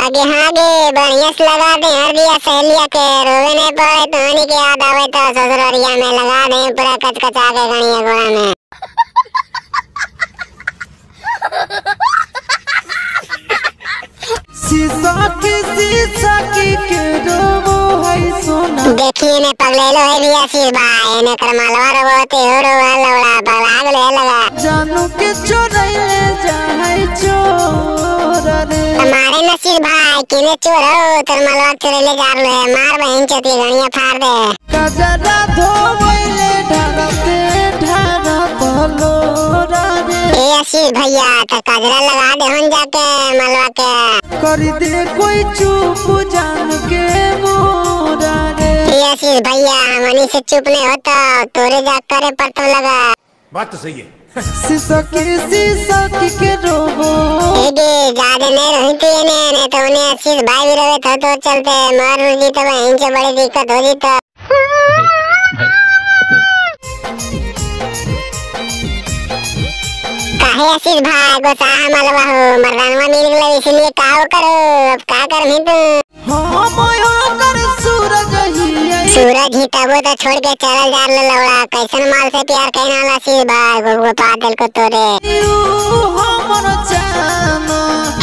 आगे हाँ गे बढ़िया से लगा दे हरदिया सहेलिया के रोवे नहीं पड़े तो हनी के याद आवे तो ससुररिया में लगा दे पूरा कचकचा के गणिया गोड़ा में। शीशा की के रोवो है सोना। देखिए ने पगलेलो है भी आशीष भाई ने कर मालवा रोते हो रोवा लवड़ा पगला गेलो है लगा। जानू के चोरैले जाय चोर रे। हमारे नसीब भाई किने चोर हो तोर मालवा चोरैले जा रहे है मार बहन चोती गणिया फाड़ दे। कजरा धोवैले ढारते ढारत लोरा रे। ए आशीष भैया तो कजरा लगा दे हन जाके मालवा के। कर दे कोई चुप जान के मोरा रे। ए आशीष भैया हमनी से चुप नहीं होता तोरे जा करे पर तो लगा। बात तो सही है। शीशा की के रोवो। ए गे ज्यादा नहीं रही थी ने नहीं तो उन्हें आशीष भाई भी रहे तो चलते मार जी तो बहन से बड़ी दिक्कत हो जी तो। काहे आशीष भाई गुस्सा मलवा हो मर्दानवा मिल गया इसलिए का करो अब का करमी तू। हां मयो कर सूरज ही सूरज ही तब तो छोड़ के चल जा लौड़ा कैसन माल से प्यार कहना आशीष भाई गो पागल को तोरे। हमर जान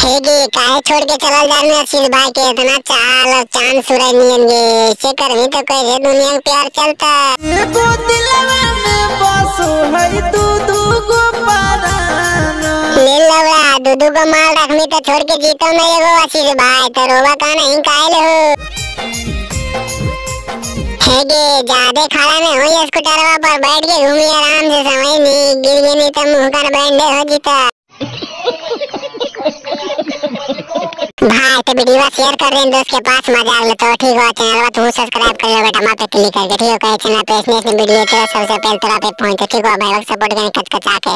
हे गे काहे छोड़ के चल जा आशीष भाई के इतना चाल चांद सूरज नियन गे ऐसे करमी तो कैसे दुनिया में प्यार चलता। एगो दिलवा में बसो है दू दू गो पाराना। ले लौड़ा दू दू गो माल रखमी तो छोड़ के जीतो मैं एगो आशीष भाई तो रोवा का नहीं काहे हो। हे गे ज्यादा खड़ा नहीं हो स्कूटरवा पर बैठ के घूमी आराम से समय नहीं गिर गई नहीं तो मुंह कर बैंडे हो जीता। भाई तो वीडियो शेयर कर रहे हैं दोस्त के पास मजा आ तो ठीक हो चैनल तू सब्सक्राइब कर लो बेटा मां पे क्लिक करके ठीक हो चैनल पे इसने वीडियो तेरा सबसे पहले तेरा पे पहुंचे ठीक हो भाई सपोर्ट करें कचकचा के।